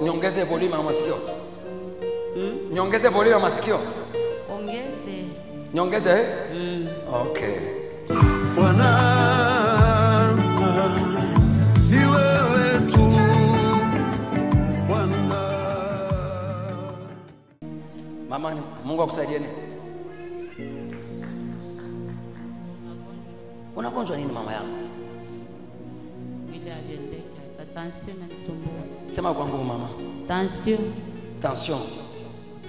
Niongeze volume ya masikio. Niongeze volume ya masikio. Ongeze. Niongeze eh? Okay. Bwana ni wewe tu Bwana. Mama, Mungu akusaidie. Unagonjwa nini mama yangu? Sema kwa nguvu mama. Tension. Tension.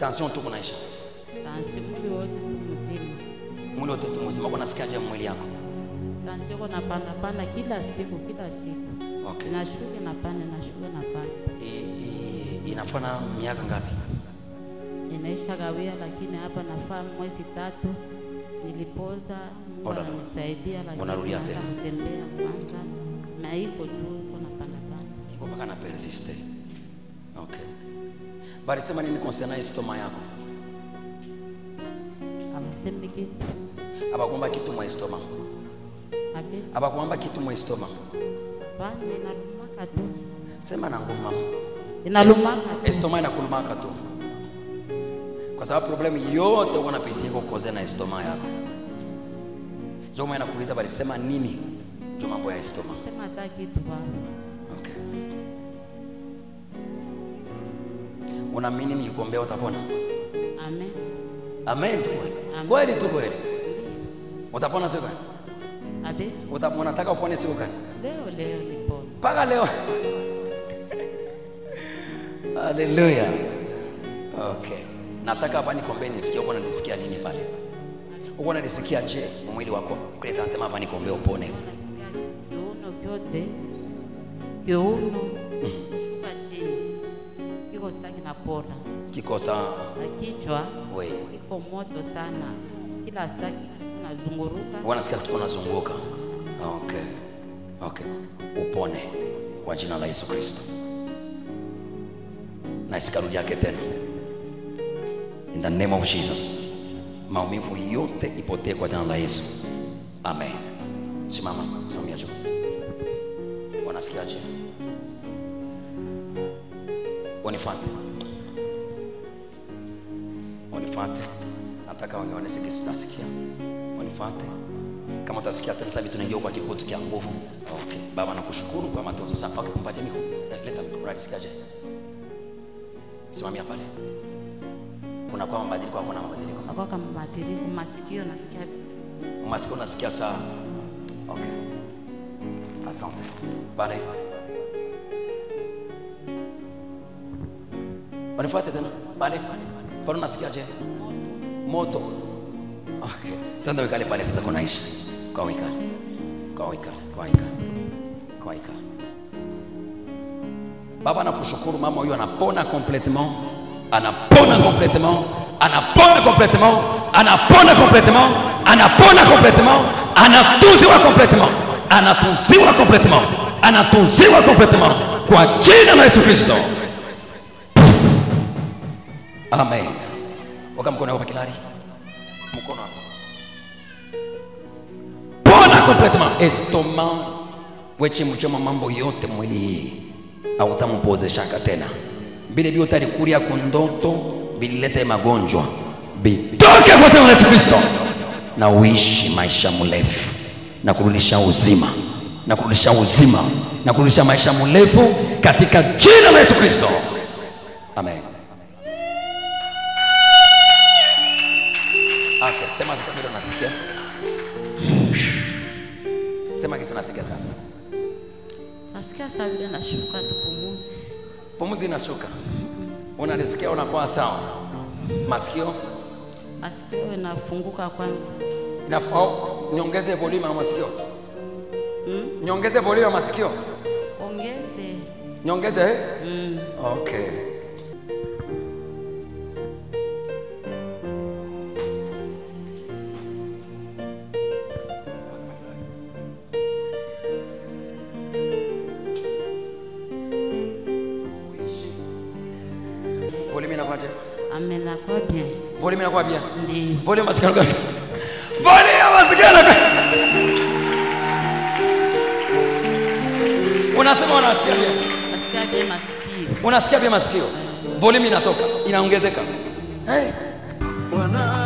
Tension tu kunaisha. Tension mwili wote mzima. Mwili wote tu mzima. Kwa nasikia je mwili yako? Tension kwa napanda panda kila siku kila siku. Okay. Nashuka na panda nashuka na panda. Inafanya miaka ngapi? Inaisha gawia lakini hapa nafaa mwezi 3 nilipoza. Mungu ananisaidia lakini unarudia tena. Kutembea kwanza na iko tu kuna panda panda. Iko paka na persiste. Okay. Bali sema nini concernant estomac yako? Abasemi kitu. Abakuomba kitu mwa estomac. Abe. Abakuomba kitu mwa estomac. Bana inalumaka tu. Sema na nguvu mama. Inalumaka tu. Estomac inakulumaka tu. Kwa sababu problem yote unapitia iko cause na estomac yako. Ndio maana nakuuliza bali sema nini? Ndio mambo ya estomac. Sema hata kitu baba. Okay. Unaamini nikikuombea utapona? Amen. Amen tu kweli. Kweli tu kweli. Utapona siku gani? Abe. Unataka upone siku gani? Leo leo nipone. Paka leo. Hallelujah. Okay. Nataka hapa nikuombee nisikie uko unanisikia nini pale. Uko unanisikia je mwili wako? Presentement hapa nikuombee upone. Kiuno kyote. Kiuno kushuka chini. Kiko sasa kinapona. Kiko sawa. Na kichwa wewe iko moto sana. Kila saa kinazunguruka. Unasikia kiko kinazunguka. Okay. Okay. Upone kwa jina la Yesu Kristo. Na isikarudi yake tena. In the name of Jesus. Maumivu yote ipotee kwa jina la Yesu. Amen. Simama, simamia juu. Wanasikiaje? Wanifuate. Wanifuate. Nataka unione kitu utasikia. Wanifuate. Kama utasikia tena sasa tunaingia kwa kipoto kia nguvu. Okay. Baba nakushukuru kwa matunzo safi. Okay, kumpatie miko. Leta miko. Unasikiaje? Simamia pale. Kuna kwa mabadiliko hakuna mabadiliko? Kwa kama mabadiliko masikio nasikia. Masikio nasikia sawa. Okay. Asante. Pale. Wanifuate tena. Pale. Pale unasikia je? Moto. Okay. Tenda wikale pale sasa kunaishi. Kwa wikale. Kwa wikale. Kwa wikale. Kwa wikale. Baba nakushukuru mama huyu anapona complètement. Anapona complètement, anapona complètement, anapona complètement, anapona complètement, anatunziwa complètement, anatunziwa complètement, anatunziwa complètement kwa jina la Yesu Kristo. Amen. Weka mkono hapa kilari. Mkono hapa. Pona complètement. Estomac weche mchoma mambo yote mwili hautampozeshaka tena. Bile bio tarikuria kundoto bililete magonjwa bitoke kwa jina la Yesu Kristo na uishi maisha mrefu na kurudisha uzima na kurudisha uzima na kurudisha maisha mrefu katika jina la Yesu Kristo. Amen. Okay, sema sasa vile unasikia. Sema kisa unasikia sasa. Nasikia sasa vile nashuka tu pumuzi. Pumuzi inashuka. Unalisikia unakuwa sawa. Masikio? Masikio inafunguka kwanza. Niongeze volume ya masikio. Niongeze volume ya masikio. Ongeze. Niongeze eh? Okay. Volume inakuwa je? Amenakuwa bien. Volume inakuwa bien. Ndio. Volume masikio inakuwa bien. Volume masikio inakuwa. Unasema unasikia bien. Nasikia bien masikio. Unasikia bien masikio? Volume inatoka, inaongezeka. Hey. Bwana.